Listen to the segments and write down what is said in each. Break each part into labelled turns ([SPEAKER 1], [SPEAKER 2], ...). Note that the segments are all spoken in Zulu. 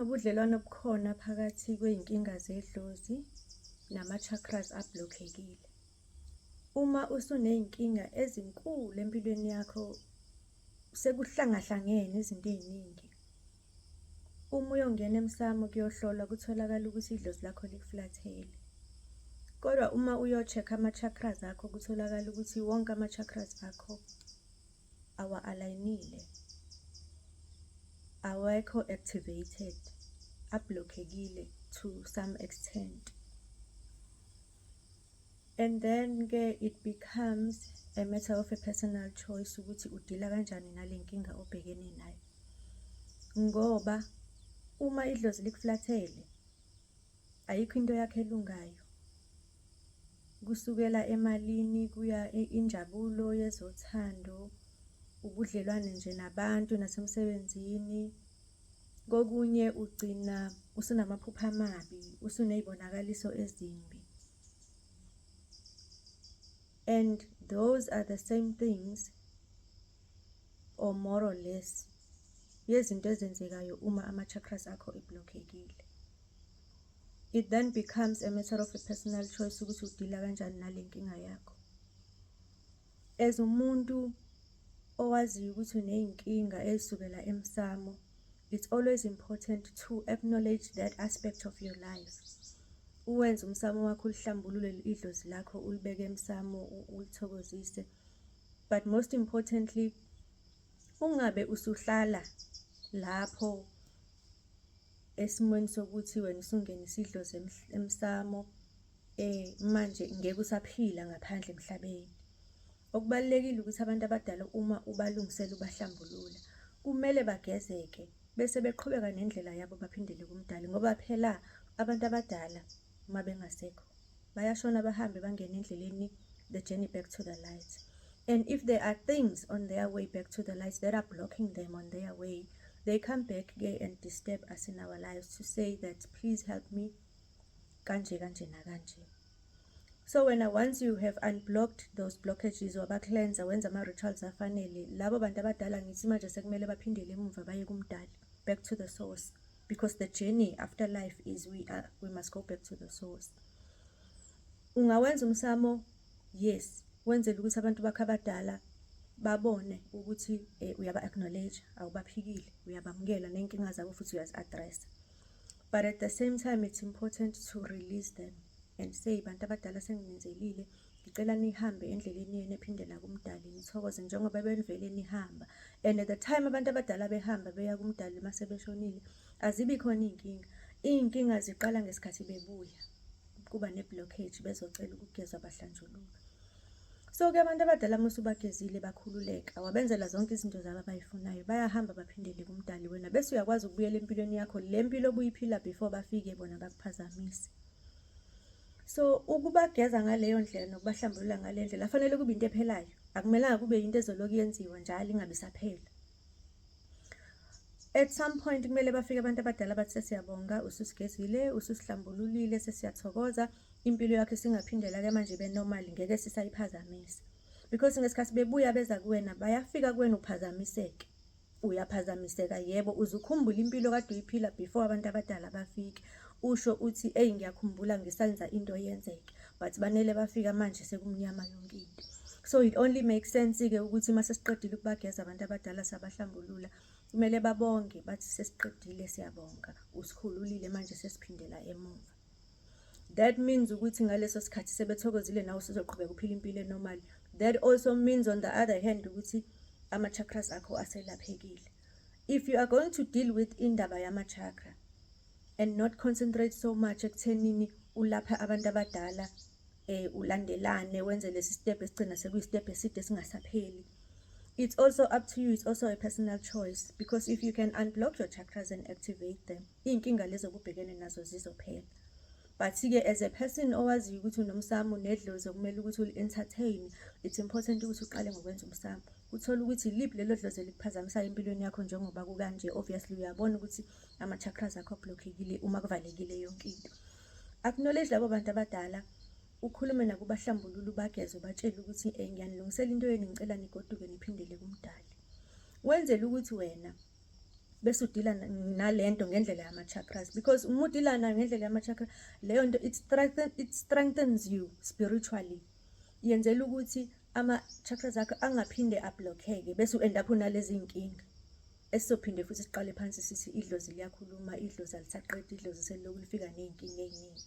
[SPEAKER 1] Kunobudlelwano obukhona phakathi kwey'nkinga zedlozi nama-chakras abhlokhekile. Uma usuney'nkinga ezinkulu empilweni yakho, sekuhlangahlangene izinto ey'ningi, uma uyongena emsamo kuyohlolwa kutholakala ukuthi idlozi lakho likuflathele. Kodwa uma uyo-check-a ama-chakras akho, kutholakala ukuthi wonke ama-chakras akho awa-align-ile, awekho activated, abhlokhekile to some extent. And then-ke it becomes a matter of a personal choice ukuthi u-deal-a kanjani nale nkinga obhekene nayo. Ngoba uma idlozi likuflathele, ayikho into yakho elungayo. Kusukela emalini kuya injabulo yezothando, ubudlelwane nje nabantu nasemsebenzini. Kokunye ugcina usunamaphupho amabi, usuney'bonakaliso ezimbi. And those are the same things or more or less yezinto ezenzekayo uma ama-chakras akho ebhlokhekile. It then becomes a matter of a personal choice ukuthi u-deal-a kanjani nale nkinga yakho. As umuntu owaziyo ukuthi uney'nkinga ey'sukela emsamo, it's always important to acknowledge that aspect of your life. Uwenze umsamo wakho, ulihlambulule idlozi lakho, ulibeke emsamo, ulithokozise. But most importantly, ungabe usuhlala lapho esimweni sokuthi wena usungenisa idlozi emsamo, manje ngeke usaphila ngaphandle emhlabeni. Okubalulekile ukuthi abantu abadala uma ubalungisela, ubahlambulula, kumele bagezeke bese beqhubeka nendlela yabo, baphindele kuMdali, ngoba phela abantu abadala uma bengasekho bayashona, bahambe bangene endleleni, the journey back to the light. And if there are things on their way back to the light that are blocking them on their way, they come back ke and disturb us in our lives to say that, "Please help me," kanje kanje nakanje. So wena, once you have unblocked those blockages, waba-cleansa, wenza ama-rituals afanele, labo bantu abadala, ngithi manje sekumele baphindele emuva baye kuMdali, back to the source, because the journey after life is we must go back to the source. Ungawenza umsamo, yes, wenzela ukuthi abantu bakho abadala babone ukuthi uyaba-acknowledge, awubaphikile, uyabamukela ney'nkinga zabo futhi uyazi-address. But at the same time, it's important to release them and say, "Bantu abadala, senginenzelile, ngicela nihambe endleleni yenu ephindela kuMdali, nithokoze njengoba benivele nihamba." And at the time abantu abadala behamba beya kuMdali mase beshonile, azibi khona iy'nkinga. Iy'nkinga ziqala ngesikhathi bebuya, kuba ne-blockage, bezocela ukugezwa, bahlanjululwe. So-ke abantu abadala uma usubagezile, bakhululeka, wabenzela zonke izinto zabo abay'funayo, bayahamba baphindele kuMdali, wena bese uyakwazi ukubuyela empilweni yakho, le mpilo obuyiphila before bafike bona bakuphazamise. So ukubageza ngaleyo ndlela nokubahlambulula ngale ndlela fanele kube into ephelayo, akumelanga kube into ezolokhu yenziwa njalo ingabe isaphela. At some point kumele bafike abantu abadala bathi, "Sesiyabonga, ususigezile, ususihlambululile, sesiyathokoza, impilo yakho isingaphindela-ke manje ibe normal, ngeke sisayiphazamisa." Because ngesikhathi bebuya beza kuwena, bayafika kuwena uphazamiseke. Uyaphazamiseka yebo, uze ukhumbule impilo okade uyiphila before abantu abadala bafike. Usho uthi, "Eyi, ngiyakhumbula ngisenza into yenzeke," but banele bafika manje sekumnyama yonke into. So it only makes sense-ke ukuthi uma sesiqedile ukubageza abantu abadala, sabahlambulula, kumele babonge bathi, "Sesiqedile, siyabonga, usikhululile, manje sesiphindela emuva." That means ukuthi ngaleso sikhathi sebethokozile, nawe usuzoqhubeka uphila impilo e-normal. That also means, on the other hand, ukuthi ama-chakras akho aselaphekile. If you are going to deal with indaba yama-chakra and not concentrate so much ekuthenini ulapha abantu abadala, ulandelane wenze lesi step esigcina sekuyi-step eside esingasapheli, it's also up to you, it's also a personal choice, because if you can unblock your chakras and activate them, iy'nkinga lezi obubhekene nazo zizophela. But-ke as a person owaziyo ukuthi unomsamo nedlozi okumele ukuthi uli-entertain, it's important ukuthi uqale ngokwenza umsamo, uthole ukuthi iliphi lelo dlozi elikuphazamisayo empilweni yakho njengoba kukanje. Obviously uyabona ukuthi ama-chakras akho ablockekile uma kuvalekile yonke into. Acknowledge labo bantu abadala, ukhulume nabo, ubahlambulule, ubageze, ubatshele ukuthi ngiyanilungisela into yenu, ngicela nigoduke niphindele kuMdali. Wenzele ukuthi wena Bese u-deal-a nalento ngendlela yama-chakras, because uma u-deal-a nayo ngendlela yama-chakra, leyo nto it strengthens you spiritually. Yenzela ukuthi ama-chakras akho angaphinde a-block-eke, bese u-end up unalezi iy'nkinga esizophinde futhi siqale phansi sithi idlozi liyakhuluma, idlozi alisaqedi, idlozi selilokhu lifika ney'nkinga ey'ningi.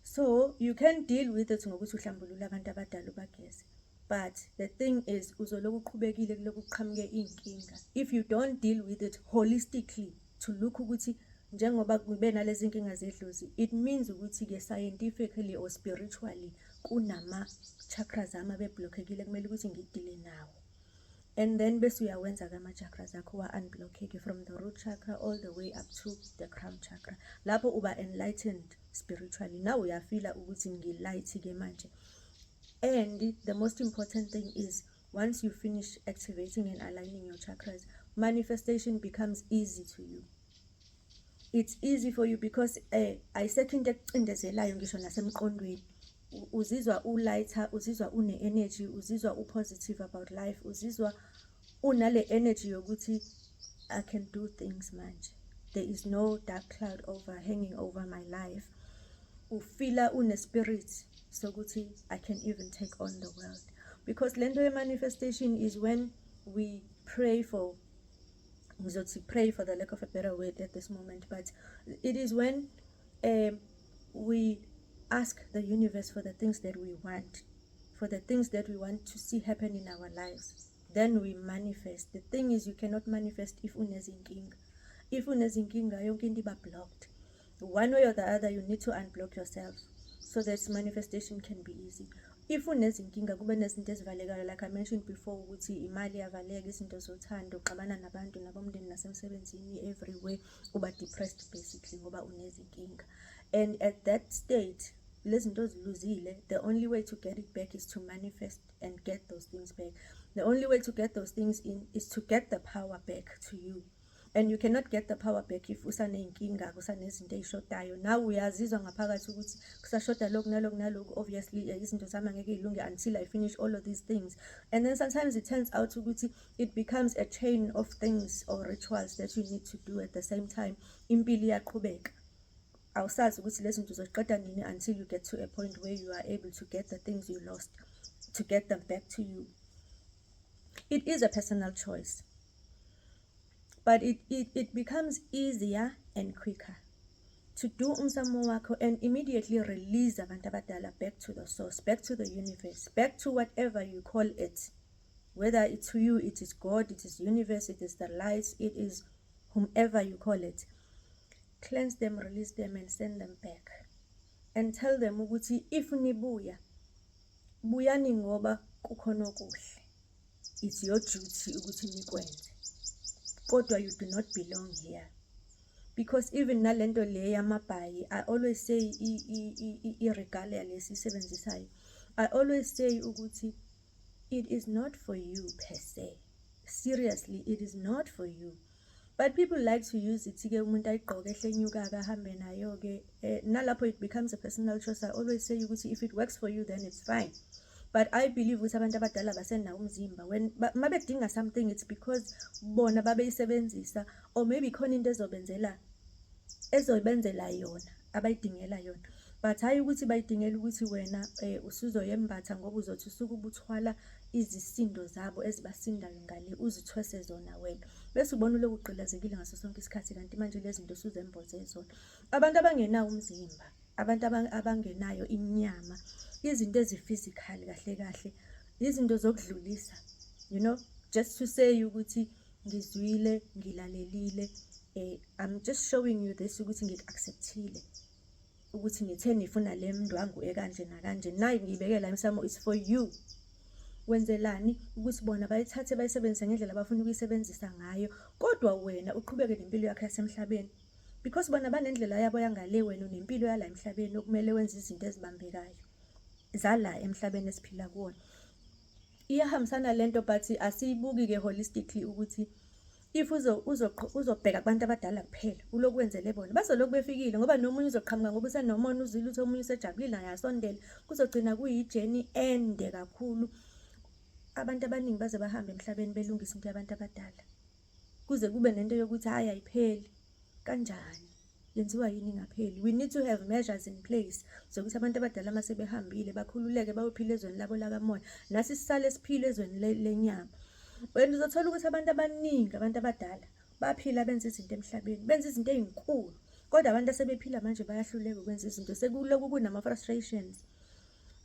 [SPEAKER 1] So you can deal with it ngokuthi uhlambulule abantu abadala, ubageze, but the thing is uzoloku uqhubekile kulokhu kuqhamuke iy'nkinga if you don't deal with it holistically, to look ukuthi njengoba kube nalezi nkinga zedlozi, it means ukuthi-ke scientifically or spiritually kunama-chakras ami abe-block-ekile, kumele ukuthi ngi-deal-e nawo. And then bese uyawenza-ke ama-chakras akho, wa-unblock-eke from the root chakra all the way up to the crown chakra. Lapho uba enlightened spiritually. Now uya-feel-a ukuthi ngi-light-ke manje. And the most important thing is, once you finish activating and aligning your chakras, manifestation becomes easy to you. It's easy for you because ayisekho into ekucindezelayo ngisho nasemqondweni. Uzizwa u-lighter, uzizwa une-energy, uzizwa u-positive about life, uzizwa unale energy yokuthi I can do things manje. There is no dark cloud overhanging over my life. U-feel-a une-spirit sokuthi I can even take on the world, because lento ye-manifestation is when we pray for, ngizothi pray for the lack of a better word at this moment, but it is when we ask the universe for the things that we want, for the things that we want to see happen in our lives. Then we manifest. The thing is, you cannot manifest if unezinkinga. If unezinkinga, yonke into iba blocked. One way or the other, you need to unblock yourself so that manifestation can be easy. If unezinkinga, kube nezinto ezivalekayo, like I mentioned before, ukuthi imali iyavaleka, izinto zothando, uxabana nabantu, nabomndeni, nasemsebenzini, everywhere uba depressed basically ngoba unezinkinga. And at that state, lezi zinto oziluzile, the only way to get it back is to manifest and get those things back. The only way to get those things in is to get the power back to you, and you cannot get the power back if usaney'nkinga, kusanezinto ey'shodayo. Nawe uyazizwa ngaphakathi ukuthi kusashoda lokhu naloku naloku. Obviously, izinto zami angeke y'lunge until I finish all of these things. And then sometimes it turns out ukuthi it becomes a chain of things or rituals that you need to do at the same time. Impilo iyaqhubeka, awusazi ukuthi lezi zinto uzoziqeda nini until you get to a point where you are able to get the things you lost, to get them back to you. It is a personal choice, but it becomes easier and quicker to do umsamo wakho and immediately release abantu abadala back to the source, back to the universe, back to whatever you call it, whether it's to you it is God, it is universe, it is the light, it is whomever you call it. Cleanse them, release them and send them back, and tell them ukuthi if nibuya, buyani ngoba kukhona okuhle. It's your duty ukuthi nikwenze, kodwa you do not belong here. Because even nalento le yamabhayi, I always say, i-regalia lesiyisebenzisayo, I always say ukuthi it is not for you per se. Seriously, it is not for you, but people like to use it-ke. Umuntu ayigqoke ehlenyuka-ke, ahambe nayo-ke. Nalapho it becomes a personal choice. I always say ukuthi if it works for you, then it's fine, but I believe ukuthi abantu abadala basenawo umzimba. When uma bedinga something, it's because bona babeyisebenzisa, or maybe khona into ezobenzela yona, abayidingela yona, but hhayi ukuthi bayidingela ukuthi wena usuzoyembatha ngoba uzothi usuke ubuthwala izisindo zabo ezibasindayo ngale, uzithwese zona wena, bese ubona uloku ugqilazekile ngaso sonke isikhathi, kanti manje lezi zinto usuzemboze zona. Abantu abangenawo umzimba, abantu abangenayo inyama, izinto ezi-physical kahle kahle, izinto zokudlulisa, just to say ukuthi ngizwile, ngilalelile. I'm just showing you this ukuthi ngiku-accept-ile ukuthi nithe nifuna le ndwangu ekanje nakanje, nayi ngiyibeke la emsamo, is for you. Wenzelani ukuthi bona bayithathe bayisebenzise ngendlela abafuna ukuyisebenzisa ngayo, kodwa wena uqhubeke nempilo yakho yasemhlabeni, because bona banendlela yabo yangale, wena unempilo yala emhlabeni okumele wenze izinto ezibambekayo zala emhlabeni esiphila kuwona. Iyahambisana lento, but asiyibuki-ke holistically ukuthi if uzobheka kubantu abadala kuphela, ulokhu wenzele bona, bazolokhu befikile, ngoba nomunye uzoqhamuka ngoba usenomona, uzwile ukuthi omunye usejabulile naye asondele. Kuzogcina kuyi-journey ende kakhulu. Abantu abaningi baze bahambe emhlabeni belungisa into yabantu abadala. Kuze kube nento yokuthi hhayi, ayipheli. Kanjani? Yenziwa yini ingapheli? We need to have measures in place zokuthi abantu abadala uma sebehambile bakhululeke, bayophila ezweni labo lakamoya, nasi sisale siphile ezweni lenyama. Wena uzothola ukuthi abantu abaningi, abantu abadala baphila, benza izinto emhlabeni, benza izinto ey'nkulu, kodwa abantu asebephila manje bayahluleka ukwenza izinto, sekuloku kunama-frustrations.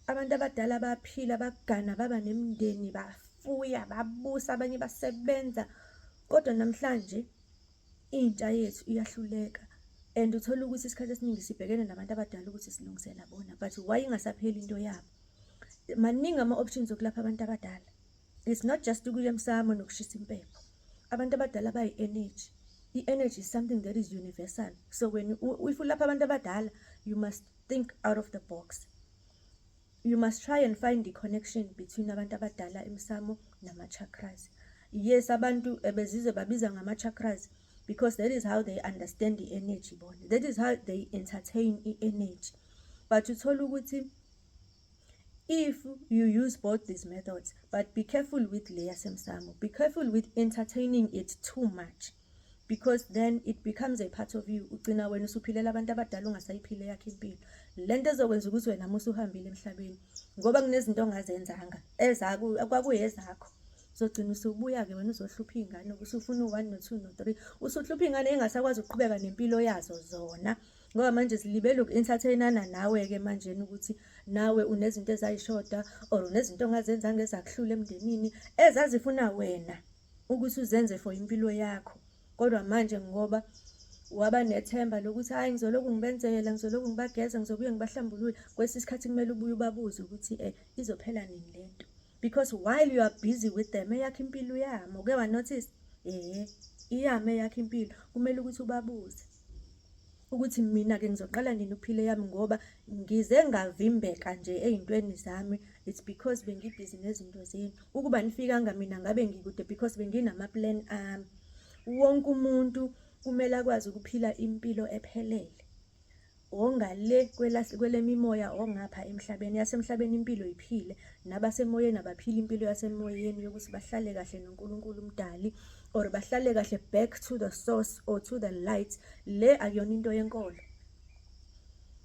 [SPEAKER 1] Abantu abadala baphila, bagana, baba nemindeni, bafuya, babusa abanye, basebenza, kodwa namhlanje intsha yethu iyahluleka. And uthola ukuthi isikhathi esiningi sibhekene nabantu abadala ukuthi silungisela bona, but why ingasapheli into yabo? Maningi ama-options okulapha abantu abadala. It's not just ukuya emsamo nokushisa impepho. Abantu abadala bayi-energy. I-energy is something that is universal. So when if ulapha abantu abadala, you must think out of the box. You must try and find the connection between abantu abadala emsamo nama-chakras. Yes, abantu bezizwe babiza ngama-chakras because that is how they understand the energy bona, that is how they entertain i-energy. But uthola ukuthi if you use both these methods, but be careful with le yasemsamo, be careful with entertaining it too much, because then it becomes a part of you. Ugcina wena usuphilela abantu abadala, ungasayiphile yakho impilo. Lento ezokwenza ukuthi wena musuhambile emhlabeni, ngoba kunezinto ongazenzanga kwakuyezakho, uzogcina usubuya-ke wena uzohlupha iy'ngane, usufuna u-one, no-two, no-three, usuhlupha iy'ngane ey'ngasakwazi ukuqhubeka nempilo yazo zona, ngoba manje zilibele uku-entertain-ana nawe-ke manjena, ukuthi nawe unezinto ezayishoda or unezinto ongazenzanga ezakuhlula emndenini, ezazifuna wena ukuthi uzenze for impilo yakho. Kodwa manje ngoba waba nethemba lokuthi hhayi, ngizolokhu ngibenzela, ngizolokhu ngibageza, ngizobuye ngibahlambulule, kwesinye isikhathi kumele ubuye ubabuze ukuthi izophela nini lento, because while you are busy with them, eyakho impilo iyama. Uke wa-notice? Iyama eyakho impilo. Kumele ukuthi ubabuze ukuthi mina-ke ngizoqala nini ukuphila eyami, ngoba ngize ngavimbeka nje ey'ntweni zami. It's because bengibhizi nezinto zenu. Ukuba nifikanga mina ngabe ngikude, because benginama-plan ami. Wonke umuntu kumele akwazi ukuphila impilo ephelele, ongale kwelemimoya, ongapha emhlabeni. Yasemhlabeni impilo iphile, nabasemoyeni abaphila impilo yasemoyeni yokuthi bahlale kahle noNkulunkulu umdali, or bahlale kahle back to the source or to the light. Le akuyona into yenkolo.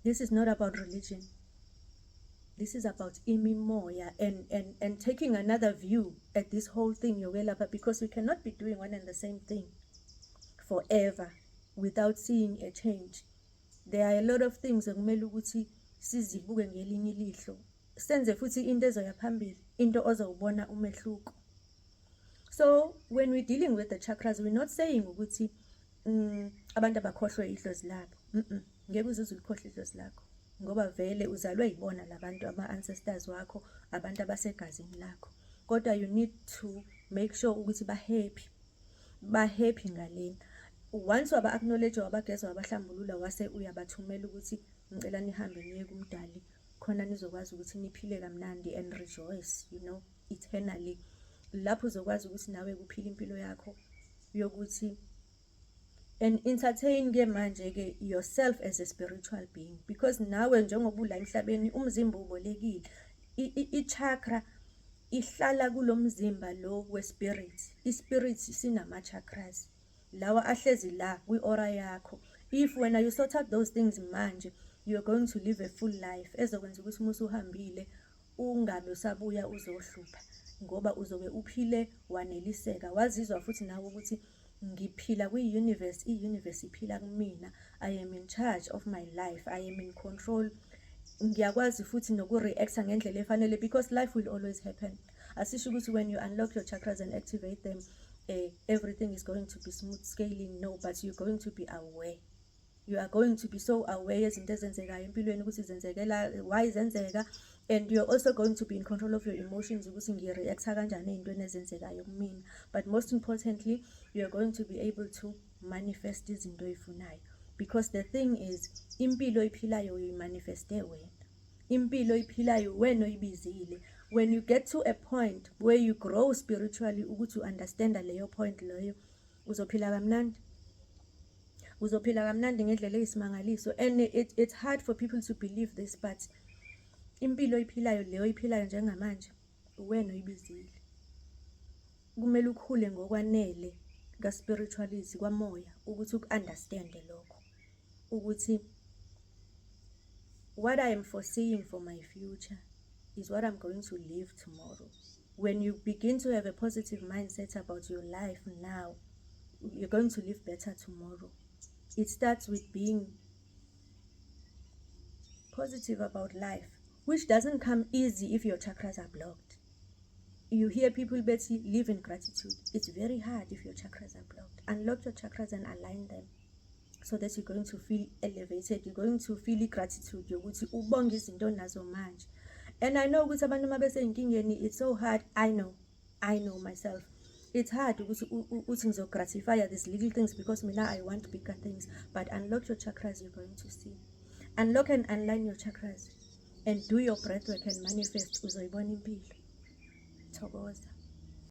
[SPEAKER 1] This is not about religion. This is about imimoya and taking another view at this whole thing yokwelapha, because we cannot be doing one and the same thing forever without seeing a change. There are a lot of things ekumele ukuthi sizibuke ngelinye ilihlo, senze futhi into ezoya phambili, into ozowubona umehluko. So when we're dealing with the chakras, we're not saying ukuthi abantu abakhohlwe idlozi labo. Ngeke uze ulikhohlwe idlozi lakho, ngoba vele uzalwe yibona labantu, ama-ancestors wakho, abantu abasegazini lakho. Kodwa you need to make sure ukuthi ba-happy, ba-happy ngalena. Once waba-acknowledge, wabageza, wabahlambulula, wase uyabathumela ukuthi ngicela nihambe niye kumdali, khona nizokwazi ukuthi niphile kamnandi and rejoice eternally. Lapho uzokwazi ukuthi nawe kuphila impilo yakho yokuthi and entertain-ke manje-ke yourself as a spiritual being, because nawe njengoba ula emhlabeni, umzimba ubolekile. I-chakra ihlala kulo mzimba lo we-spirit. I-spirit sinama-chakras lawa ahlezi la kwi-aura yakho. If wena you sort out those things manje, you are going to live a full life ezokwenza ukuthi uma usuhambile ungabe usabuya uzohlupha, ngoba uzobe uphile waneliseka, wazizwa futhi nawe ukuthi ngiphila kwi-universe, i-universe iphila kumina. I am in charge of my life, I am in control. Ngiyakwazi futhi noku-react-a ngendlela efanele, because life will always happen. Asisho ukuthi when you unlock your chakras and activate them, everything is going to be smooth sailing. No, but you're going to be aware. You are going to be so aware yezinto ezenzekayo empilweni, ukuthi zenzekela why zenzeka, and you're also going to be in control of your emotions, ukuthi ngiyi-react-a kanjani ey'ntweni ezenzekayo kumina. But most importantly, you are going to be able to manifest izinto oy'funayo, because the thing is, impilo oyiphilayo uyi-manifeste wena. Impilo oyiphilayo wena oyibizile. When you get to a point where you grow spiritually, ukuthi u-understanda leyo point leyo, uzophila kamnandi, uzophila kamnandi ngendlela eyisimangaliso. And it's hard for people to believe this, but impilo oyiphilayo, leyo oyiphilayo njengamanje, uwena oyibizile. Kumele ukhule ngokwanele. Ka-spirituality, kwamoya, ukuthi uku-understand-e lokho ukuthi what I am foreseeing for my future is what I'm going to live tomorrow. When you begin to have a positive mindset about your life now, you're going to live better tomorrow. It starts with being positive about life, which doesn't come easy if your chakras are blocked. You hear people bethi live in gratitude. It's very hard if your chakras are blocked. Unlock your chakras and align them so that you're going to feel elevated. You're going to feel gratitude yokuthi ubonge izinto onazo manje. And I know ukuthi abantu uma besey'nkingeni, it's so hard. I know, I know myself, it's hard ukuthi uthi ngizo-gratify these little things because mina I want bigger things. But unlock your chakras, you're going to see. Unlock and align your chakras and do your breath work and manifest. Uzoyibona impilo. Thokoza.